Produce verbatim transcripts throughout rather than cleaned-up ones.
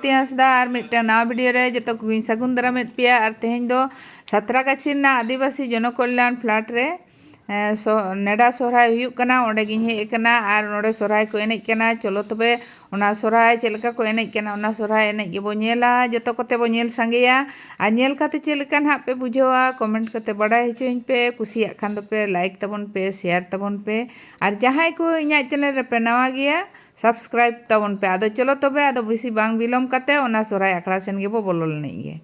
ᱥᱚᱠᱛᱤ ᱦᱟᱸᱥᱫᱟ ᱟᱨ ᱢᱤᱫᱴᱟᱝ ᱱᱟᱣᱟ ᱵᱷᱤᱰᱤᱭᱳ ᱨᱮ ᱡᱚᱛᱚ ᱠᱚᱜᱮᱧ ᱥᱟᱹᱜᱩᱱ ᱫᱟᱨᱟᱢᱮᱫ ᱯᱮᱭᱟ᱾ ᱟᱨ ᱛᱮᱦᱮᱧ ᱫᱚ ᱥᱟᱛᱨᱟᱜᱟᱪᱷᱤ ᱨᱮᱱᱟᱜ ᱟᱹᱫᱤᱵᱟᱹᱥᱤ ᱡᱚᱱᱚ ᱠᱚᱞᱭᱟᱬ ᱯᱷᱞᱟᱴ ᱨᱮ, ᱮᱸ, ᱥᱚ-, ᱱᱮᱰᱟ ᱥᱚᱦᱨᱟᱭ ᱦᱩᱭᱩᱜ ᱠᱟᱱᱟ, ᱚᱸᱰᱮ ᱜᱤᱧ ᱦᱮᱡ ᱟᱠᱟᱱᱟ᱾ ᱟᱨ ᱱᱚᱰᱮ ᱥᱚᱦᱨᱟᱭ ᱠᱚ ᱮᱱᱮᱡ ᱠᱟᱱᱟ᱾ ᱪᱚᱞᱚ ᱛᱚᱵᱮ ᱚᱱᱟ ᱥᱚᱦᱨᱟᱭ ᱪᱮᱫ ᱞᱮᱠᱟ ᱠᱚ ᱮᱱᱮᱡ ᱠᱟᱱᱟ, ᱚᱱᱟ ᱥᱚᱦᱨᱟᱭ ᱮᱱᱮᱡ ᱜᱮᱵᱚ ᱧᱮᱞᱟ, ᱡᱚᱛᱚ ᱠᱚᱛᱮ ᱵᱚ ᱧᱮᱞ ᱥᱟᱸᱜᱮᱭᱟ᱾ ᱟᱨ ᱧᱮᱞ ᱠᱟᱛᱮ ᱪᱮᱫ ᱞᱮᱠᱟ ᱱᱟᱦᱟᱜ ᱯᱮ ᱵᱩᱡᱷᱟᱹᱣᱟ, ᱠᱚᱢᱮᱱᱴ ᱠᱟᱛᱮ ᱵᱟᱰᱟᱭ ᱦᱚᱪᱚᱧ ᱯᱮ᱾ ᱠᱩᱥᱤᱭᱟᱜ ᱠᱷᱟᱱ ᱫᱚᱯᱮ ᱞᱟᱭᱤᱠ ᱛᱟᱵᱚᱱ ᱯᱮ, ᱥᱮᱭᱟᱨ ᱛᱟᱵᱚᱱ ᱯᱮ᱾ ᱟᱨ ᱡᱟᱦᱟᱸᱭ ᱠᱚ ᱤᱧᱟᱹᱜ ᱪᱮᱱᱮᱞ ᱨᱮᱯᱮ ᱱᱟᱣᱟ ᱜᱮᱭᱟ, ᱥᱟᱵᱥᱠᱨᱟᱭᱤᱵ ᱛᱟᱵᱚᱱ ᱯᱮ᱾ ᱟᱫᱚ ᱪᱚᱞᱚ ᱛᱚᱵᱮ, ᱟᱫᱚ ᱵᱮᱥᱤ ᱵᱟᱝ ᱵᱤᱞᱚᱢ ᱠᱟᱛᱮ ᱚᱱᱟ ᱥᱚᱦᱨᱟᱭ ᱟᱠᱷᱲᱟ ᱥᱮᱱ ᱜᱮᱵᱚ ᱵᱚᱞᱚ ᱞᱮᱱᱤᱡ ᱜᱮ᱾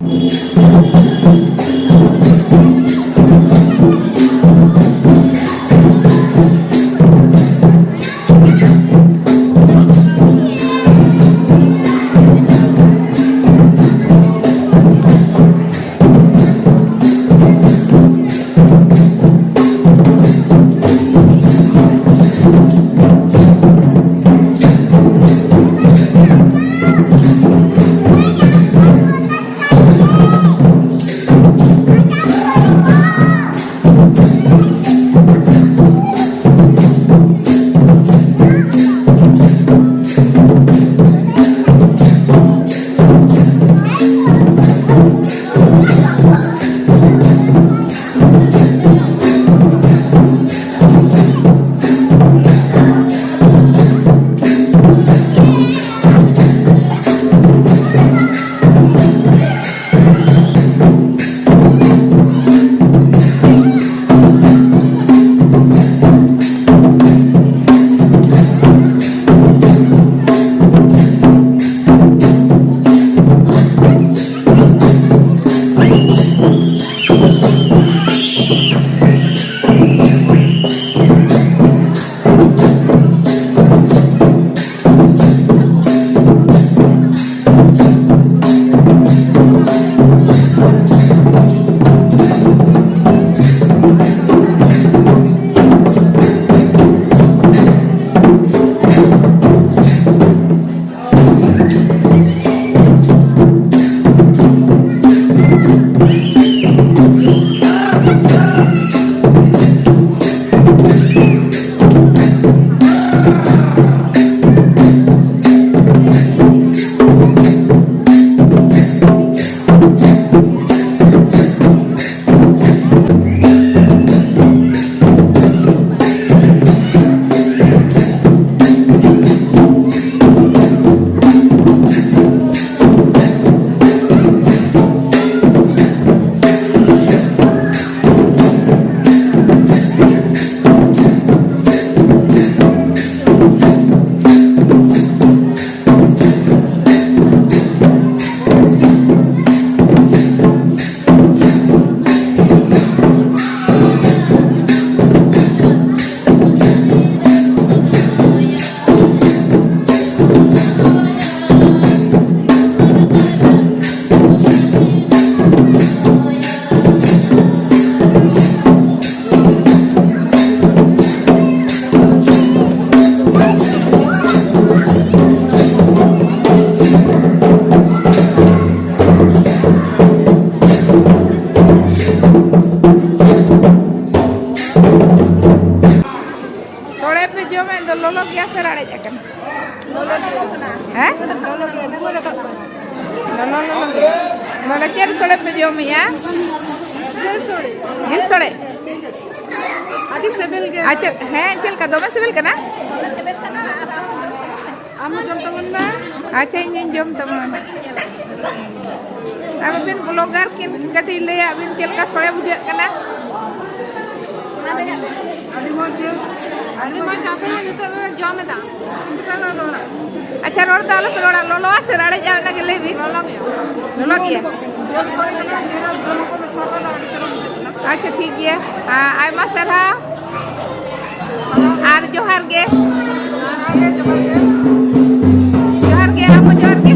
ᱪᱮᱫ ᱯᱮ ᱡᱚᱢᱮᱜᱼᱟ? ᱡᱤᱞ ᱥᱚᱲᱮ᱾ ᱡᱤᱞ ᱥᱚᱲᱮ? ᱟᱹᱰᱤ ᱥᱤᱵᱤᱞ ᱜᱮ᱾ ᱟᱪᱪᱷᱟ, ᱦᱮᱸ, ᱪᱮᱫ ᱞᱮᱠᱟ? ᱫᱚᱢᱮ ᱥᱤᱵᱤᱞ ᱠᱟᱱᱟ? ᱟᱢ ᱦᱚᱸ ᱡᱚᱢ ᱛᱟᱵᱚᱱ ᱢᱮ᱾ ᱟᱪᱪᱷᱟ, ᱤᱧ ᱦᱚᱸᱧ ᱡᱚᱢ ᱛᱟᱵᱚᱱᱟ᱾ ᱟᱨ ᱟᱹᱵᱤᱱ ᱵᱞᱚᱜᱟᱨ ᱠᱤᱱ ᱠᱟᱹᱴᱤᱡ ᱞᱟᱹᱭᱟ ᱵᱤᱱ ᱪᱮᱫ ᱞᱮᱠᱟ ᱥᱚᱲᱮ ᱵᱩᱡᱷᱟᱹᱜ ᱠᱟᱱᱟ? ᱟᱹᱰᱤ ᱢᱚᱡᱽ ᱜᱮ᱾ ᱟᱹᱰᱤ ᱢᱚᱡᱽ, ᱟᱯᱮ ᱦᱚᱸ ᱱᱤᱛᱚᱜ ᱞᱮ ᱡᱚᱢ ᱮᱫᱟ᱾ ᱟᱪᱪᱷᱟ, ᱨᱚᱲ ᱫᱚ ᱟᱞᱚᱯᱮ ᱨᱚᱲᱟ, ᱞᱚᱞᱚᱣᱟ ᱥᱮ ᱨᱟᱲᱮᱡᱼᱟ, ᱚᱱᱟᱜᱮ ᱞᱟᱹᱭ ᱵᱤᱱ᱾ ᱞᱚᱞᱚ ᱜᱮᱭᱟ᱾ ᱞᱚᱞᱚ ᱜᱮᱭᱟ᱾ ᱡᱤᱞ ᱥᱚᱲᱮ ᱠᱟᱱᱟ, ᱡᱤᱞ ᱟᱨ ᱫᱟᱹᱞ ᱠᱚ ᱢᱮᱥᱟ ᱠᱟᱛᱮ ᱟᱹᱰᱤ ᱪᱚᱨᱚᱠ ᱵᱩᱡᱷᱟᱹᱜ ᱠᱟᱱᱟ᱾ ᱟᱪᱪᱷᱟ, ᱴᱷᱤᱠ ᱜᱮᱭᱟ᱾ ᱟ-, ᱟᱭᱢᱟ ᱥᱟᱨᱦᱟᱣ᱾ ᱟᱨ ᱡᱚᱦᱟᱨ ᱜᱮ᱾ ᱡᱚᱦᱟᱨ ᱜᱮ, ᱡᱚᱦᱟᱨ ᱜᱮ᱾ ᱡᱚᱦᱟᱨ ᱜᱮ, ᱟᱢ ᱦᱚᱸ ᱡᱚᱦᱟᱨ ᱜᱮ᱾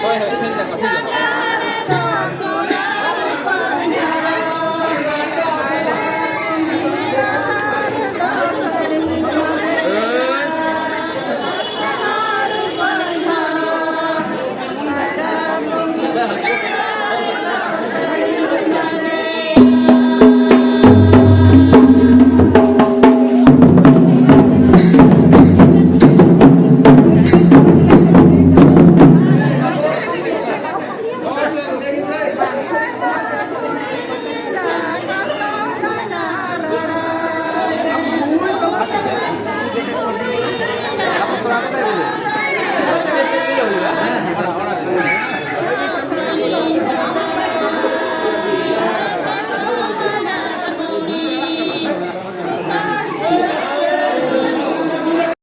ᱦᱳᱭ, ᱦᱳᱭ, ᱥᱮᱱ ᱞᱮᱱ ᱠᱚ, ᱴᱷᱤᱠ ᱜᱮᱭᱟ᱾